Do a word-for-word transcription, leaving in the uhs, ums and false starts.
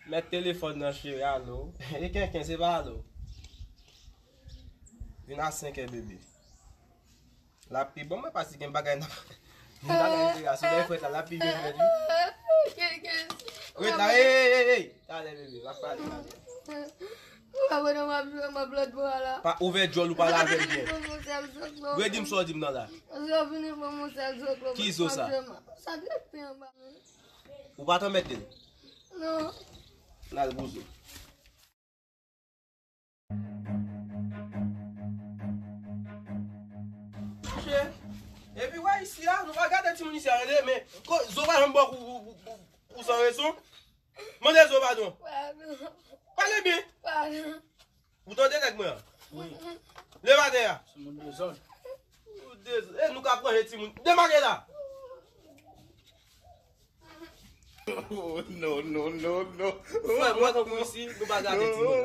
Mèt telefòn nan cheri, alo. E kenken, se pa alo. Vin a senk è bebe. L ap pi bon, mwen pa si gen bagay n ap vin bagay cheri a, sou lè frèt la, l ap pi byen frèt wi. Kenken. Ret la, ey, ey, ey, ey. Talè bebe, m ap pale talè. Ou pa konnen m ap jwe, m ap lòt bò a la. Pa ouvè djòl ou pale avè m byen. Redi m sa w di m nan la. Zo vini pou mwen sèl zo klo. Ki zo sa? Sa ki pi anba. Ou pa t anmède l? Non. N al pou zo. Epi wè isi a, nou pa gade timoun isi a, rele, men ko- zo pa janm bò kou, kou, kou, kou san rezon. Mande zo padon. Padon. Pale byen. Padon. Ou tande nèg mwen an? Wi. Leve atè a. Se moun dezòd. Ou dezòd. E nou ka pran timoun. Demake la. Oh, no, no, no, no. Frè, mwen tankou isi, nou pa gade timoun.